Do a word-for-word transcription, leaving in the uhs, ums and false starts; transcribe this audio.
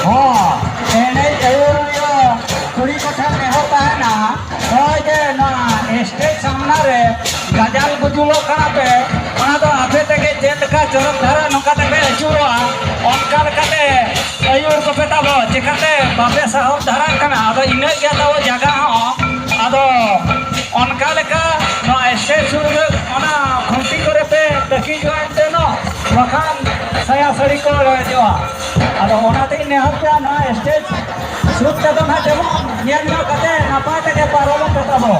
ᱦᱚᱸ, ᱮᱱᱮᱡ ᱟᱹᱭᱩᱨᱤᱭᱟᱹ ᱠᱩᱲᱤ ᱠᱚᱴᱷᱮᱱ ᱱᱮᱦᱚᱨ ᱛᱟᱦᱮᱱᱟ, ᱱᱚᱜᱼᱚᱭ ᱡᱮ ᱱᱚᱣᱟ ᱥᱴᱮᱡᱽ ᱥᱟᱢᱱᱟ ᱨᱮ ᱜᱟᱡᱟᱞ ᱜᱩᱡᱩᱞᱚᱜ ᱠᱟᱱᱟ ᱯᱮ, ᱚᱱᱟ ᱫᱚ ᱟᱯᱮ ᱛᱮᱜᱮ ᱪᱮᱫ ᱞᱮᱠᱟ ᱪᱚᱨᱚᱠ ᱫᱷᱟᱨᱟ ᱱᱚᱝᱠᱟ ᱛᱮᱯᱮ ᱟᱹᱪᱩᱨᱚᱜᱼᱟ, ᱚᱱᱠᱟ ᱞᱮᱠᱟᱛᱮ ᱟᱹᱭᱩᱨ ᱠᱚᱯᱮ ᱛᱟᱵᱚ᱾ ᱪᱮᱠᱟᱛᱮ ᱵᱟᱯᱮ ᱥᱟᱦᱚᱵ ᱫᱷᱟᱨᱟᱜ ᱠᱟᱱᱟ? ᱟᱫᱚ ᱤᱱᱟᱹᱜ ᱜᱮ ᱛᱟᱵᱚ ᱡᱟᱭᱜᱟ ᱦᱚᱸ᱾ ᱟᱫᱚ ᱚᱱᱠᱟ ᱞᱮᱠᱟ ᱱᱚᱣᱟ ᱥᱴᱮᱡᱽ ᱥᱩᱨ ᱨᱮ ᱚᱱᱟ ᱠᱷᱩᱱᱴᱤ ᱠᱚᱨᱮ ᱯᱮ ᱛᱟᱹᱠᱤᱡᱚᱜᱼᱟ ᱮᱱᱛᱮ ᱱᱚ, ᱵᱟᱠᱷᱟᱱ ᱥᱟᱭᱟ ᱥᱟᱹᱲᱤ ᱠᱚ ᱨᱚᱲᱮᱡᱚᱜᱼᱟ᱾ ᱟᱫᱚ ᱚᱱᱟᱛᱮᱧ ᱱᱮᱦᱚᱨ ᱯᱮᱭᱟ, ᱱᱚᱣᱟ ᱥᱴᱮᱡᱽ ᱥᱩᱨ ᱛᱮᱫᱚ ᱱᱟᱦᱟᱜ ᱡᱮᱢᱚᱱ ᱧᱮᱞ ᱧᱚᱜ ᱠᱟᱛᱮ ᱱᱟᱯᱟᱭ ᱛᱮᱜᱮ ᱯᱟᱨᱚᱢᱚᱜ ᱯᱮ ᱛᱟᱵᱚ᱾